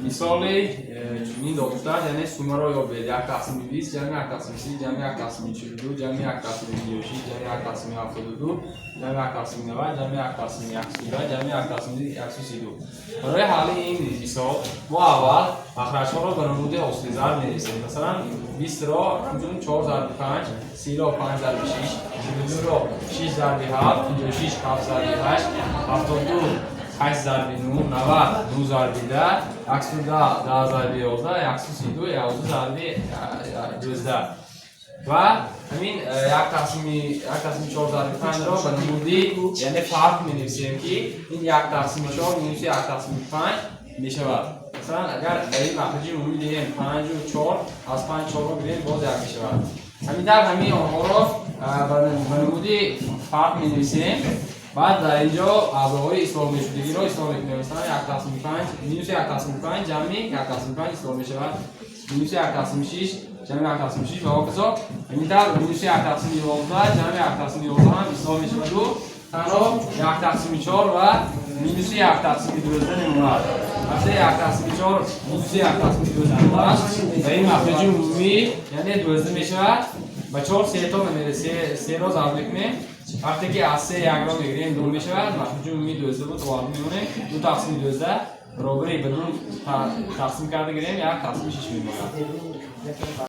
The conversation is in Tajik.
Мисоли чунин доштааст, яъне суммаро ёбед: як тақсими 20 ҷамъи як тақсими 30 ҷамъи як тақсими 42 ҷамъи як тақсими 56 ҷамъи як тақсими 72 ҷамъи як тақсими 90 ҷамъи як тақсими 110 ҷамъи як тақсими 132. Барои ҳалли ин мисол мо аввал махраҷҳоро ба намуди ҳосили зарб менависем. Масалан, 20-ро ҳамчун чор зарби панҷ, 30-ро панҷ зарби шиш, 42-ро шиш зарби ҳафт, 56 ҳафт зарби ҳашт, 72 ҳашт зарби нӯ, 90 нӯ зарби 10, 110 10 зарби 11, 132 11 зарби 12. Ва ҳамин як тақсими чор зарби панҷро ба намуди, яъне, фарқ менависем, ки ин як тақсими чор минуси як тақсими панҷ мешавад. Масалан, агар ба ин махраҷи умумӣ диҳем панҷу чор, аз панҷ чорро гирем, боз як мешавад. Ҳамин тавр ҳамин онҳоро ба намуди фарқ менависем. Баъд дар ин ҷо аъзоҳои ислоҳ мешудагиро ислоҳ мекунем. Масалан, як тақсими панҷ минуси як тақсими панҷ ҷамъи як тақсими панҷ ислоҳ мешавад, минуси як тақсими шиш ҷамъи як тақсими шиш ва ҳоказо. Ҳамин тавр минуси як тақсими 11 ҷамъи як тақсими 11 ҳам ислоҳ мешаваду танҳо як тақсими чор ва минуси як тақсими 12 мемонад. Вақте як тақсими чор минуси як тақсими 12 монад, ба ин махраҷи умумӣ, яъне, 12 мешавад. Ба чор се то намере, серо зарб мекунем. Вақте ки аз се якро мегирем, ду мешавад. Махраҷи умумӣ 12 буд, оварда мемонем. Ду тақсими 12 баробари ба ду тақсим карда гирем, як тақсими шиш мемонад.